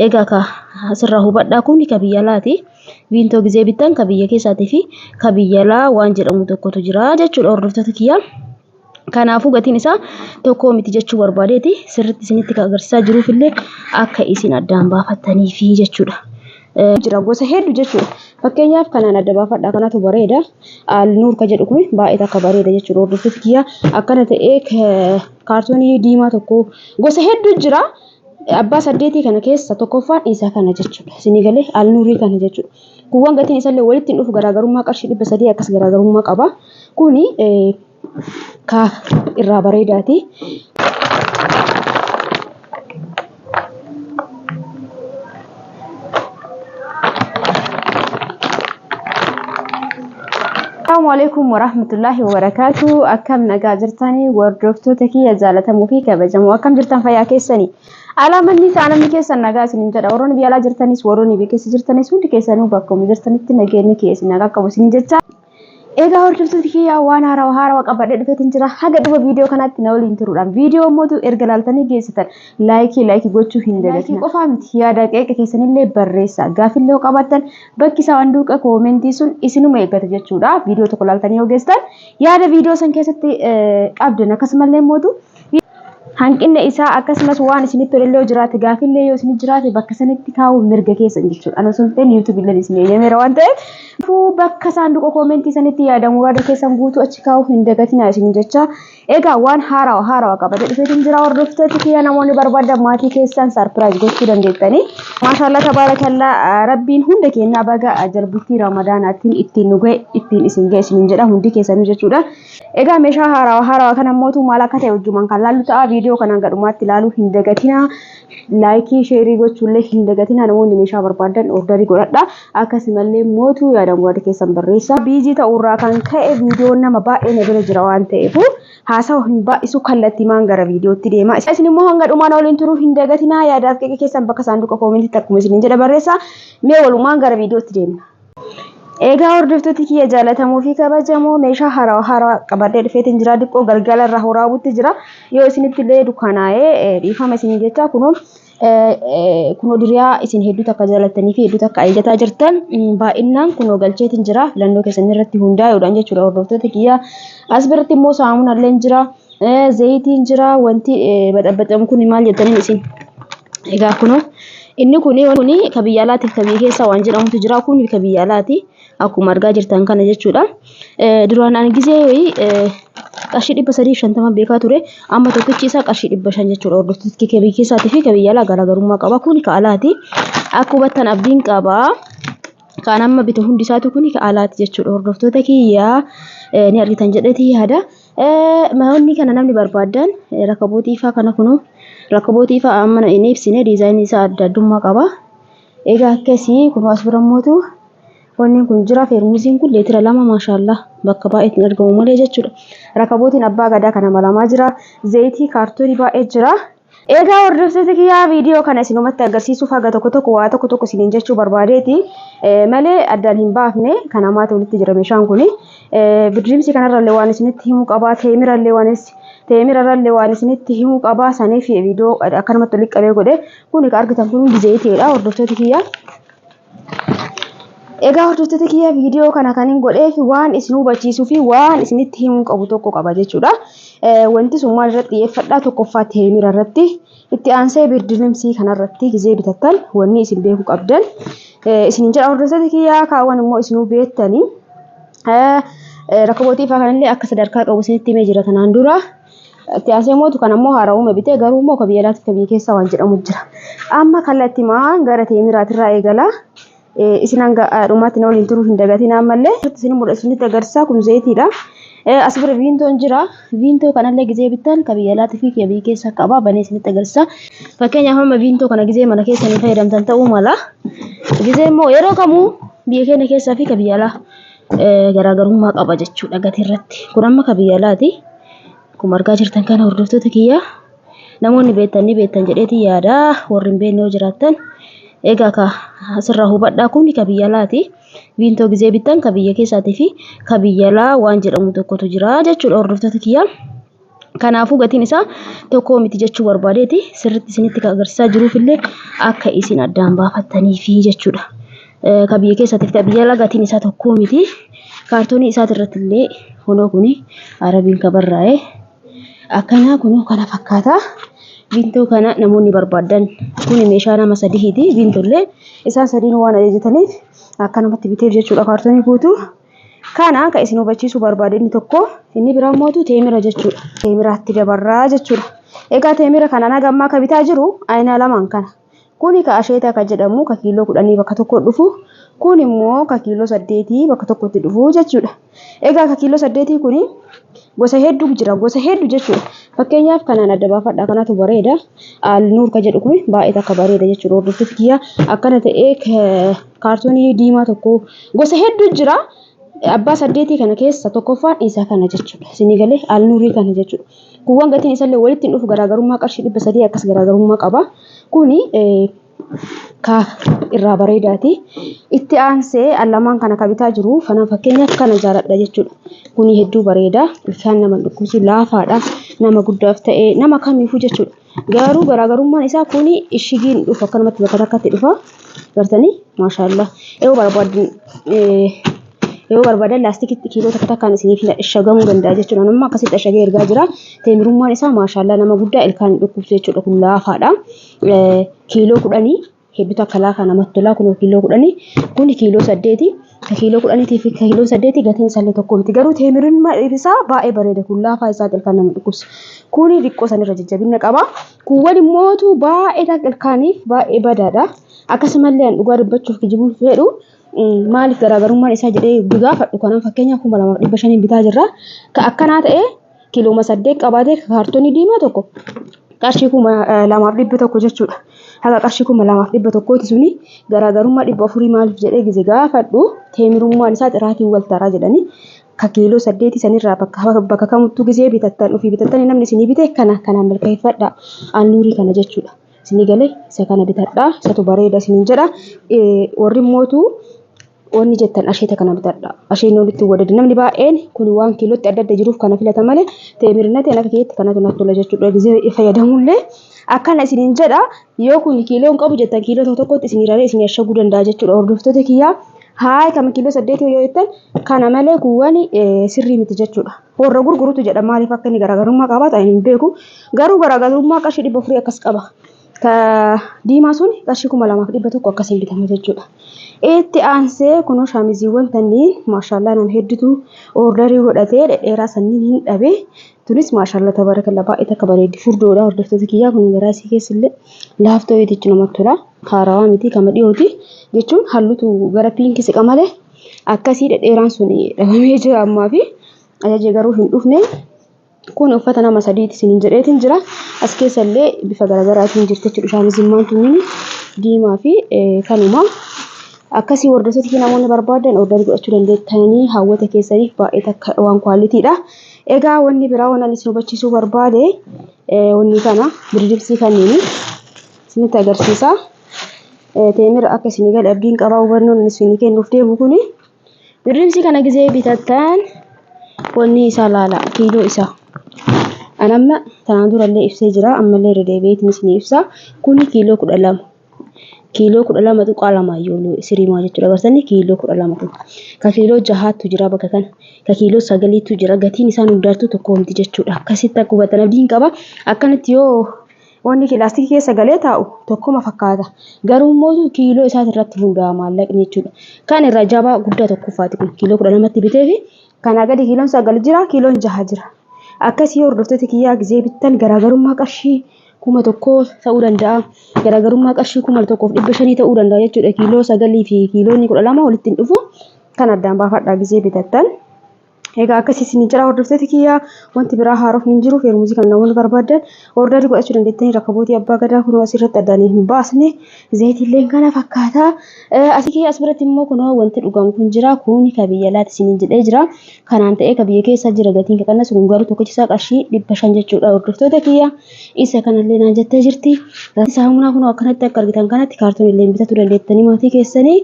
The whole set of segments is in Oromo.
Egaa ka asirraa hubadhaa kun ka biyya alaati. Viintoo gizee bittan ka biyya keessaatii fi ka biyya alaa waan jedhamu tokkotu jira jechuudha hordoftoota kiyya. Kanaafuu gatiin isaa tokkoo miti jechuu barbaadeeti sirriitti isinitti kan agarsiisaa jiruuf illee akka isin addaan baafattaniifi jechuudha. Jira gosa hedduu jechuudha. Fakkeenyaaf kanaan adda baafadha kanatu bareeda. Alnuur ka jedhu kun baay'ee takka bareeda jechuudha. Hordoftoota kiyya akkana ta'ee kaartoonii diimaa tokko gosa hedduu jira. Abbaa saddeetii kana keessa tokkoffaan isa kana jechuudha. Isinii galee alnuurii kana jechuudha. Kuuwwan gatiin isallee walitti hin dhufu garaagarummaa qarshii 300 akkas garaagarummaa qaba. Kuni ka irraa bareedaati. Assalamu alaikum warahmatullahi wabarakatuh. Akkam nagaa jirtanii hordoftoota kiyya jaalatamuu fi kabajamoo akkam jirtan fayyaa keessanii. Alaamanni isaa namni keessan nagaa isinin jedha. Warroonni biyya alaa jirtanis warroonni biyya keessa jirtanis hundi keessanuu bakkuma jirtanitti nageenyi kiyya isin nagaa qabu isinin jecha. Egaa hordoftoota kiyyaa waan haarawaa haarawaa qabadhee dhufeetiin jira. Haga dhuma viidiyoo kanaatti na waliin turuudhaan viidiyoo mootu erga laaltanii geessitan laayikii laayikii gochuu hin dagatinaa. Qofaa miti yaada qeeqa keessanillee barreessaa. Gaafillee yoo qabaattan bakki saanduqa koomentii sun isinuma eeggata jechuudha. Viidiyoo tokko laaltanii yoo geessitan yaada viidiyoo san keessatti qabdan akkasumallee mootu hanqinna isaa akkasumas waan isinitti tolellee yoo jiraate gaafillee yoo isinit jiraate bakka sanitti kaa'uun mirga keessan jechuudha. Ana osoo hin ta'in YouTube illee isin eeyyameera waan ta'eef bakka saanduqa koomentii sanitti yaada muraada keessan guutuu achi kaa'uu hin dagatinaa isin jecha. Egaa waan haarawa haarawa qabatee dhufeetiin jira hordoftoota kiyya namoonni barbaadan maatii keessan sarpiraayiz gochuu dandeettanii. Maashaallah tabaarakallaa rabbiin hunda keenyaa baga jalbultii ramadaanaatiin ittiin nu ga'e ittiin isin ga'e isiniin jedha hundi keessanuu jechuudha. Egaa meeshaa haarawa haarawa kana mootu maal akka ta'e wajjumaan kan laallu ta'a. Viidiyoo kana hanga dhumaatti ilaaluu hin dagatinaa. Laayikii, sheerii gochuullee hin dagatinaa. Namoonni meeshaa barbaadan ordarii godhadha. Akkasumallee mootuu yaada muraada keessan barreessaa. Biizii ta'uurraa kan ka'e viidiyoon nama baay'ee na bira jira waan ta'eef haasawa hin baay'isu kallattiimaan gara viidiyootti deema. Isin immoo hanga dhumaan waliin turuu hin dagatinaa. Yaadaaf qeeqa keessan bakka saanduqa koomentiitti akkuma isiniin jedhe barreessaa. Mee walumaan gara viidiyootti deemna. Egaa hordoftooti kiyya jaallatamoo fi kabajamoo meeshaa haarawaa haarawaa qabadhee dhufeetiin jira. Diqqoo galgala irraa horaabutti jira. Yoo isinitti illee dukkanaa'ee dhiifama isinii jecha kunoo kunoo diriyaa isin hedduu takka jaalattanii fi hedduu takka eeggataa jirtan baay'inaan kunoo galcheetiin jira. Filannoo keessan irratti hundaa'uudhaan jechuudha hordoftoota kiyya. As biratti immoo saamunallee jira. Zayitiin jira. Wanti baxabaxamu kun maal jettaniin isin? Egaa kunoo inni kuni kuni ka biyya alaatiif ka biyya keessaa waan jedhamutu jira. Kun ka biyya alaati. Akkuma argaa jirtan kana jechuudha. Duraan ani gizee wayii qarshii 350 beekaa ture. Amma tokkichi isaa qarshii 500 jechuudha. Hordoftoota ka biyya keessaatii fi ka biyya alaa garaagarummaa qaba. Kun ka alaati. Akka hubattan abdiin qaba. Kan amma bitu hundi isaatu kun ka alaati jechuudha. Hordoftoota kiyyaa ni argitan jedheeti yaada. Wanni kana namni barbaadan rakabootii faa kana kunoo rakabootii faa amma hin ibsine diizaayinii isaa adda addummaa qaba. Egaa akkasii kunoo as bira mootu wanni kun jira feermuziin kun leetira 2 maashaallah bakka baay'eetti hin argamu malee jechuudha. Rakabootiin abbaa gadaa kana malamaa jira. Zayitii kaartoonii baay'ee jira. Egaa hordoftoota kiyyaa viidiyoo kana isinumatti agarsiisuuf haga tokko tokko waa tokko tokko isiniin jechuu barbaadeeti malee addaan hin baafne kan hamaatu walitti jira meeshaan kuni. Birdiimsii kanarrallee waan isinitti himuu qabaa teemirallee waan teemirarrallee waan isinitti himuu qabaa saniif viidiyoo akkanumatti walitti qabee godhe kuni ka argitan kun hundi zayitiidha hordoftoota kiyyaa. Egaa hordoftoota kiyya viidiyoo kana kan hin godheef waan isin hubachiisuu fi waan isinitti himuu qabu tokko qaba jechuudha. Wanti sun maal irratti xiyyeeffadhaa tokkoffaa teemira irratti itti aansee birdilimsii kanarratti gizee bitattan wanni isin beekuu qabdan isinin jedha hordoftoota kiyyaa kaawwan immoo isinuu beektanii. Rakkabootii fa'aa kanallee akka sadarkaa qabu isinitti himee jira kanaan dura. Itti aansee mootu kan ammoo haarawuma bitee garuu immoo ka biyya alaatti ka biyya keessaa waan jedhamu jira. Amma kallattimaan gara teemiraatirraa eegala. Isin hanga dhumaatti na waliin turuu hin dagatin ammallee. Isin mul'atu isinitti agarsiisaa kun zayitiidha. As bira viintoon jira. Viintoo kanallee gizee bittan ka biyya alaatii fi ka biyya keessaa qaba banee isinitti agarsiisa. Fakkeenyaaf amma viintoo kana gizee mana keessanii fayyadamtan ta'uu mala. Gizee immoo yeroo kamuu biyya keenya keessaa fi ka biyya alaa garaagarummaa qaba jechuudha gatii irratti. Kun amma ka biyya alaati. Akkuma argaa jirtan kana hordoftoota kiyya namoonni beektan ni beektan jedheetiin yaada warri hin beekne yoo jiraattan egaa ka asirraa hubadhaa kun ka biyya alaati. Viintoo gizee bittan ka biyya keessaatii fi ka biyya alaa waan jedhamu tokkotu jira jechuudha hordoftoota kiyya. Kanaafuu gatiin isaa tokkoo miti jechuu barbaadeeti sirriitti isinitti kan agarsiisaa jiruufillee akka isin addaan baafattaniifi jechuudha. Ka biyya keessaatiif ka biyya alaa gatiin isaa tokkoo miti. Kaartoonii isaati illee kunoo kuni arabiin ka barraa'e akkanaa kunoo kana fakkaata. Viintoo kana namoonni barbaadan kuni meeshaa nama sadiiti. Viintollee isaan sadiin waan ajajataniif akkanumatti biteef jechuudha kaartoonii guutuu. Kana kan isin hubachiisuu barbaade inni tokko inni biraa immoo teemira jechuudha. Teemiraatti dabarraa jechuudha. Egaa teemira kana naga ammaa ka bitaa jiru ayinaa lamaan kana. Kuni ka asheetaa ka jedhamu ka kiiloo 10 bakka tokko dhufu. Kun immoo ka kiiloo 8 bakka tokkotti dhufu jechuudha. Egaa ka kiiloo 8 kuni gosa hedduu jira. Gosa hedduu jechuudha. Fakkeenyaaf kanaan adda baafadha. Kanatu bareeda. Alnuur ka jedhu kun baay'ee takka bareeda jechuudha. Hordoftoota kiyya akkana ta'ee kaartoonii diimaa tokko gosa hedduu jira. Abbaa 8 kana keessa tokkoffaan isa kana jechuudha. Isinii galee alnuurii kana jechuudha. Kuuwwan gatiin isallee walitti hin dhufu garaagarummaa qarshii 300 akkas garaagarummaa qaba. Kuni ka irraa bareedaati. Itti aansee lamaan kana ka bitaa jiru kana fakkeenyaaf kana jaaladha jechuudha. Kuni hedduu bareeda. Ilkaan nama dhukkubsu laafaadha. Nama guddaaf ta'ee nama kamiifuu jechuudha. Garuu garaagarummaan isaa kuni ishigiin dhufa akkanumatti bakka takkatti dhufa. Gartanii maashaallah. Yoo barbaadan yoo barbaadan laastikitti kiiloo takka takkaan isiniif ashagamuu danda'a jechuudha. Namni akkasitti ashagee ergaa jira. Teemirummaan isaa maashaallah nama guddaa ilkaan dhukkubsu jechuudha. Kun laafaadha. Kiiloo 10 hedduu takka laafaa namatti tola. Kun kiiloo 10 kun kiiloo 8 kiiloo 10 fi kiiloo 8 gatiin isaallee tokko miti. Garuu teemirummaan isaa baay'ee bareeda. Kun laafaa isaa ilkaan nama dhukkubsu. Kuni xiqqoo sanirra jajjabina qaba. Kuuwwan immootu baay'ee takka ilkaaniif baay'ee badaadha. Akkasumallee an dhugaa dubbachuuf kijibuu fedhu maaliif garaagarummaan isaa jedhee gaafadhu kanaan fakkeenyaaf 2500 bitaa jirra. Ka akkanaa ta'e kiilooma 8 qabaatee kaartoonii diimaa tokko qarshii 2100 jechuudha. Haga qarshii 2100 suni garaagarummaa 400 maaliif jedhee gize gaafadhu teemirummaan isaa xiraatiin wal taraa jedhanii ka kiiloo 8 sanirraa bakka kamittuu gizee bitattan ofii bitattanii namni isinii bite kana kanaan milkeeffadha. Alnuurii kana jechuudha. Isinii galee isa kana bitadhaa isatu bareeda isiniin jedha. Warri mootuu wanni jettan asheeta kana bitadha. Asheen walitti wadada. Namni baay'een kun waan kiilootti adda adda jiruuf kana filata malee teemirinati akka keetti kanatu natti tola jechuudha. Gizee fayyadamullee akkana isiniin jedha. Yoo kun kiiloo hin qabu jettan kiiloo tokko tokkotti isinii raree isinii ashaguu danda'a jechuudha. Hordoftoota kiyyaa haay kama kiiloo 8 yoo jettan kana malee kuuwwan sirrii miti jechuudha. Warra gurgurutu jedha maaliif akka inni garaagarummaa qabaatu ani hin beeku. Garuu garaagarummaa qarshii 400 akkas qaba. Ka diimaa sun qarshii 2100 akkasiin bitama jechuudha. Itti aansee kunoo shaamiziiwwan tanniin maashaallah nama hedduutu ordarii godhatee dhedheeraa sanniin hin dhabe. Tunis maashaallah tabaarakalla baay'ee takka bareeddi furdoodha hordoftoota kiyyaa kun garaa isii keessillee laaftoo jechuun namatti tola. Haarawaa miti kama dhiyooti jechuun hallutu gara piinki siqa malee akkasii dhedheeraan sun dhabamee jira ammaa fi ajaje garuu hin dhufne. Kun uffata nama sadiiti isiniin jedheetiin jira. As keessa illee bifa garaagaraatiin jirti jechuudha. Shaamizimmaan tunniin diimaa fi kanuma. Akkasii hordoftoota kiyya namoonni barbaadan ordarii godhachuu dandeettanii hawwata keessaniif baay'ee takka waan kwaalitiidha. Egaa wanni biraa waan ani isin hubachiisuu barbaade wanni kana birdibsii kanneen isinitti agarsiisa. Teemira akka isinii gale abdiin qabaa hubannoon isinii kennuuf deemu kuni. Birdibsii kana gizee bitattan wanni isaa laala kiiloo isaa. An amma tanaan durallee ibsee jira ammallee irra deebi'eetiin isinii ibsa. Kuni kiiloo 12. Kiiloo 12.2 yoo siriimaa jechuudha. Bartanii kiiloo 12 kun. Ka kiiloo 6tu jira bakka kana. Ka kiiloo 9tu jira. Gatiin isaan hundaartuu tokko miti jechuudha. Akkasitti akka hubattan abdiin qaba. Akkanatti yoo wanni kilaastikii keessa galee taa'u tokkoma fakkaata. Garuu immoo kiiloo isaati irratti hundaa'a maallaqni jechuudha. Kan irra jabaa guddaa tokkoffaati kun kiiloo 12tti bitee fi kanaa gadi kiiloon 9 jira kiiloon 6 jira. Akkasii hordoftoota kiyyaa gizee bittan garaagarummaa qarshii 1000 ta'uu danda'a. Garaagarummaa qarshii 1500 ta'uu danda'a jechuudha. Kiiloo 9 fi kiiloonni 12 walitti hin dhufu. Kan addaan baafadhaa gizee bitattan. Egaa akkasii isin jira hordoftoota kiyyaa wanti biraa haarofni hin jiru. Feermuzii kan namoonni barbaadan ordarii godhachuu dandeettanii rakabootii abbaa gadaa kunoo asirratti addaan hin baasne zayitiilleen kana fakkaata. Asii kiyya as biratti immoo kunoo wanti dhugamu kun jira. Kuni ka biyya alaati isiniin jedhee jira. Kanaan ta'ee ka biyya keessa jira gatiin ka qannasu kun garuu tokkichi isaa qarshii 500 jechuudha hordoftoota kiyya. Isa kanallee naan jettee jirti. Saamunaa kunoo akkanatti akka argitan kanatti kaartoon illee bitachuu dandeettanii maatii keessanii.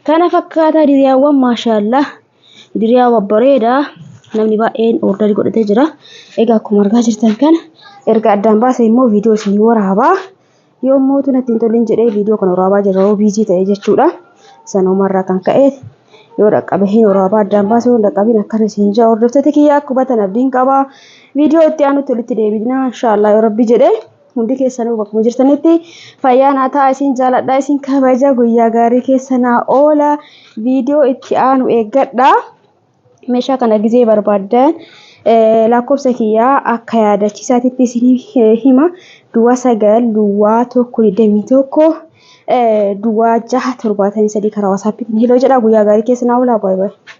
Kana fakkaata diriyaawwan maashaallah. Diriyaa babbareedaa. Namni baay'een ordarii godhatee jira. Egaa akkuma argaa jirtan kana erga addaan baase immoo viidiyoo isinii waraabaa. Yommuu natti hin tolin jedhee viidiyoo kana waraabaa jira yeroo biizii ta'e jechuudha. Sanumarraa kan ka'e yoo dhaqqabe hin waraabaa addaan baase yoo hin dhaqqabin akkana isin jaa hordoftoota kiyya akka hubatan abdiin qaba. Viidiyoo itti aanutti walitti deebina inshaallah yoo rabbi jedhe. Hundi keessanuu bakkuma jirtanitti fayyaa naa ta'a isin jaaladha isin kabaja guyyaa gaarii keessa naa oola. Viidiyoo itti aanu eeggadha. Meeshaa kana gizee barbaaddan lakkoofsa kiyyaa akka yaadachiisaatitti isin hima. Duwwaa 9 duwwaa 1 21 duwwaa 6 73 karaa waasaappiitiin heloo jedha. Guyyaa gaarii keessa naa oolaa. Baay'ee baay'ee.